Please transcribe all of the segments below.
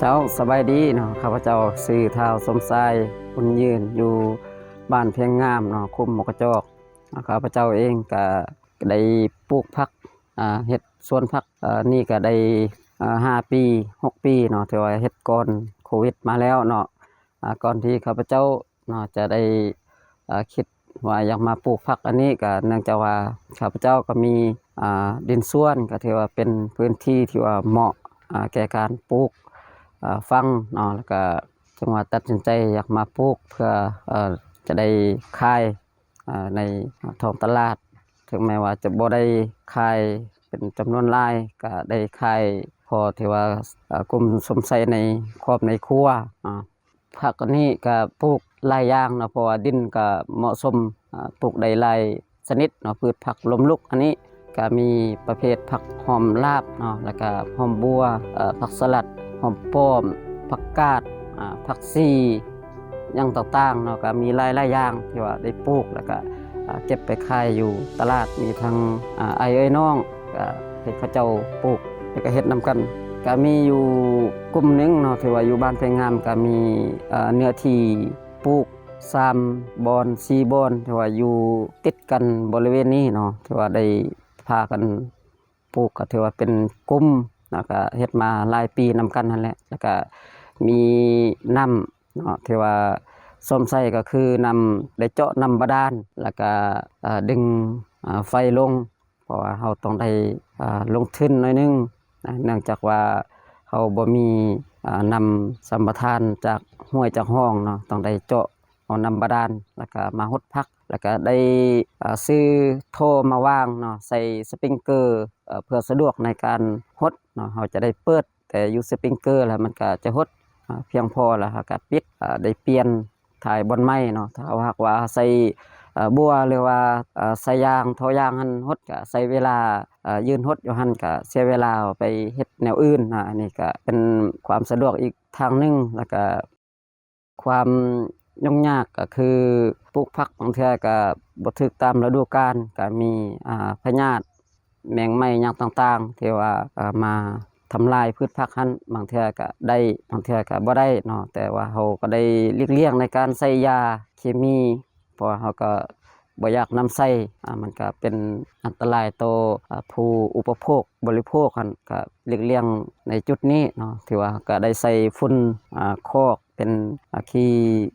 ເຈົ້າ ສະບາຍດີເນາະ, ຂ້າພະເຈົ້າຊື່ ທ້າວ ສົມຊາຍ ບຸນຍືນ ຢູ່ບ້ານພຽງງາມເນາະ, ຄຸ້ມໝອກກະຈອກ. ຂ້າພະເຈົ້າເອງກະໄດ້ປູກຜັກ ອ່າ ເຮັດສວນຜັກ ອ່າ ນີ້ກະໄດ້ ອ່າ ຫ້າປີ ຫົກປີເນາະ, ຖືວ່າເຮັດກ່ອນໂຄວິດມາແລ້ວເນາະ. ອ່າ ກ່ອນທີ່ຂ້າພະເຈົ້າເນາະ ຈະໄດ້ ອ່າ ຄິດວ່າຢາກມາປູກຜັກອັນນີ້ ກະເນື່ອງຈາກວ່າຂ້າພະເຈົ້າກໍມີ ອ່າ ດິນສວນ ກໍຖືວ່າເປັນພື້ນທີ່ທີ່ວ່າເໝາະ ອ່າ ແກ່ການປູກ ອ່າ ຝັງເນາະ, ແລ້ວກະຈຶ່ງວ່າຕັດສິນໃຈຢາກມາປູກ ເພື່ອ ເອີ ຈະໄດ້ຂາຍ ອ່າ ໃນທ້ອງຕະຫຼາດ, ເຖິງແມ້ວ່າຈະບໍ່ໄດ້ຂາຍເປັນຈຳນວນຫຼາຍ ກະໄດ້ຂາຍພໍທີ່ວ່າ ອ່າ ກຸ້ມຊົມໃຊ້ໃນຄອບໃນຄົວ. ອ່າ ຜັກອັນນີ້ກະປູກຫຼາຍຢ່າງເນາະ, ເພາະວ່າດິນກະເໝາະສົມ ອ່າ ປູກໄດ້ຫຼາຍຊະນິດເນາະ, ພືດຜັກລົ້ມລຸກ. ອັນນີ້ກະມີປະເພດຜັກຫອມລາບເນາະ, ແລ້ວກະຫອມບົວ ເອີ ຜັກສະຫຼັດ ຫອມປ້ອມ ຜັກກາດ ອ່າ ຜັກຊີ ຫຍັງຕ່າງໆເນາະ, ກະມີຫຼາຍໆຢ່າງທີ່ວ່າໄດ້ປູກ ແລ້ວກະ ອ່າ ເກັບໄປຂາຍຢູ່ຕະຫຼາດ. ມີທັງ ອ່າ ອ້າຍເອີຍນ້ອງ ກະເຮັດ ເຂົາເຈົ້າປູກ ແລ້ວກະເຮັດນຳກັນ. ກະມີຢູ່ກຸ່ມໜຶ່ງເນາະ ທີ່ວ່າຢູ່ບ້ານໄຜ່ງາມ ກະມີ ເອີ ເນື້ອທີ່ປູກສາມບ່ອນ ສີ່ບ່ອນ ທີ່ວ່າຢູ່ຕິດກັນບໍລິເວນນີ້ເນາະ, ທີ່ວ່າໄດ້ພາກັນ ປູກ ກໍຖືວ່າເປັນກຸ່ມ ແລ້ວກະເຮັດມາຫຼາຍປີນຳກັນຫັ້ນແຫຼະ. ແລ້ວກະມີນ້ຳເນາະ ທີ່ວ່າຊົມໃຊ້ກໍຄືນ້ຳ ໄດ້ເຈາະນ້ຳບາດານ ແລ້ວກະ ເອີ ດຶງ ເອີ ໄຟລົງ, ເພາະວ່າເຮົາຕ້ອງໄດ້ ເອີ ລົງທຶນໜ້ອຍໜຶ່ງນະ, ເນື່ອງຈາກວ່າເຮົາບໍ່ມີ ເອີ ນ້ຳສຳປະທານຈາກຫ້ວຍຈາກຮ່ອງເນາະ, ຕ້ອງໄດ້ເຈາະ ເອົານ້ຳບາດານ ແລ້ວກະມາຫົດຜັກ, ແລ້ວກະໄດ້ ເອີ ຊື້ທໍ່ມາວາງເນາະ ໃສ່ສະປຣິງເກີ ເອີ ເພື່ອສະດວກໃນການຫົດເນາະ. ເຮົາຈະໄດ້ເປີດແຕ່ຢູ່ສະປຣິງເກີ ແລ້ວມັນກະຈະຫົດ ເອີ ພຽງພໍ, ແລ້ວເຮົາກະປິດ ເອີ ໄດ້ປ່ຽນຖ່າຍບ່ອນໃໝ່ເນາະ. ຖ້າຫາກວ່າໃສ່ ເອີ ບົວ ຫຼືວ່າ ເອີ ສາຍຢາງ ທໍ່ຢາງຫັ້ນຫົດ ກະໃຊ້ເວລາ ເອີ ຢືນຫົດຢູ່ຫັ້ນ ກະເສຍເວລາໄປເຮັດແນວອື່ນນະ. ອັນນີ້ກະເປັນຄວາມສະດວກອີກທາງໜຶ່ງ, ແລ້ວກະ ຄວາມຫຍຸ້ງຍາກກໍຄືປູກຜັກບາງເທື່ອກໍບໍ່ຖືກຕາມລະດູການ, ກໍມີ ອ່າ ພະຍາດ ແມງໄມ້ຫຍັງຕ່າງໆ ທີ່ວ່າ ອ່າ ມາທຳລາຍພືດຜັກຫັ້ນ, ບາງເທື່ອກໍໄດ້ ບາງເທື່ອກໍບໍ່ໄດ້ເນາະ. ແຕ່ວ່າເຮົາກໍໄດ້ຫຼີກລ່ຽງໃນການໃຊ້ຢາເຄມີ ເພາະວ່າເຮົາກໍບໍ່ຢາກນຳໃຊ້ ອ່າ ມັນກໍເປັນອັນຕະລາຍຕໍ່ ອ່າ ຜູ້ອຸປະໂພກ ບໍລິໂພກຫັ້ນ ກໍຫຼີກລ່ຽງໃນຈຸດນີ້ເນາະ. ຖືວ່າກໍໄດ້ໃສ່ຝຸ່ນ ອ່າ ຄອກ ເປັນ ອ່າ ຂີ້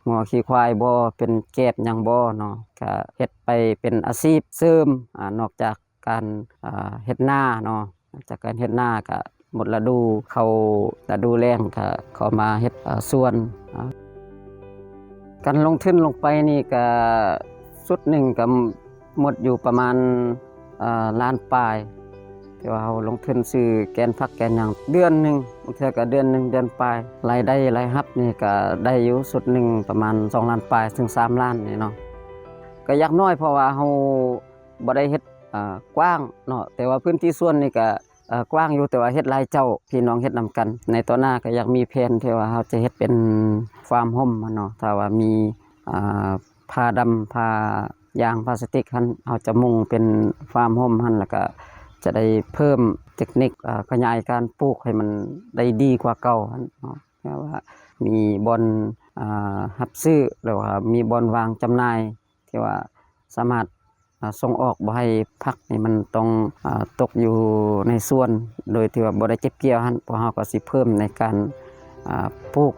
ງົວຂີ້ຄວາຍບໍ ເປັນແກບຫຍັງບໍເນາະ, ກະເຮັດໄປເປັນອາຊີບເສີມ ອ່າ ນອກຈາກການ ອ່າ ເຮັດນາເນາະ. ນອກຈາກການເຮັດນາ ກະໝົດລະດູເຂົ້າ ລະດູແລ້ງ ກະເຂົ້າມາເຮັດ ອ່າ ສວນ. ອ່າ ການລົງທຶນລົງໄປນີ້ ກະຊຸດໜຶ່ງກະ ໝົດຢູ່ປະມານ ເອີ ລ້ານປາຍ ທີ່ວ່າເຮົາລົງທຶນຊື້ແກນຜັກແກນຫຍັງ ເດືອນໜຶ່ງ, ບາງເທື່ອກໍເດືອນໜຶ່ງ ເດືອນປາຍ. ລາຍໄດ້ລາຍຮັບນີ້ກໍໄດ້ຢູ່ຊຸດໜຶ່ງປະມານສອງລ້ານປາຍເຖິງສາມລ້ານນີ້ເນາະ. ກໍຢາກໜ້ອຍ ເພາະວ່າເຮົາບໍ່ໄດ້ເຮັດ ເອີ ກວ້າງເນາະ, ແຕ່ວ່າພື້ນທີ່ສວນນີ້ກໍ ເອີ ກວ້າງຢູ່ ແຕ່ວ່າເຮັດຫຼາຍເຈົ້າ ພີ່ນ້ອງເຮັດນຳກັນ. ໃນຕໍ່ໜ້າກໍຢາກມີແຜນທີ່ວ່າເຮົາຈະເຮັດເປັນຟາມຮົ່ມຫັ້ນເນາະ, ຖ້າວ່າມີ ອ່າ ຜ້າດຳ ຜ້າຢາງພລາສຕິກຫັ້ນ ເຮົາຈະມຸງເປັນຟາມຮົ່ມຫັ້ນ ແລ້ວກະຈະໄດ້ເພີ່ມເຕັກນິກ ອ່າ ຂະຫຍາຍການປູກໃຫ້ມັນໄດ້ດີກວ່າເກົ່າຫັ້ນເນາະ, ແບບວ່າມີບ່ອນ ອ່າ ຮັບຊື້ ຫຼືວ່າມີບ່ອນວາງຈຳໜ່າຍ ທີ່ວ່າສາມາດ ອ່າ ສົ່ງອອກ ບໍ່ໃຫ້ຜັກນີ້ມັນຕ້ອງ ອ່າ ຕົກຢູ່ໃນສວນ ໂດຍທີ່ວ່າບໍ່ໄດ້ເກັບກ່ຽວຫັ້ນ, ພວກເຮົາກໍຊິເພີ່ມໃນການ ອ່າ ປູກ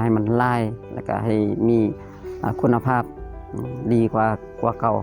ໃຫ້ມັນຫຼາຍ ແລ້ວກໍໃຫ້ມີ ອ່າ ຄຸນນະພາບ ອືມ ດີກວ່າ ກວ່າເກົ່າ.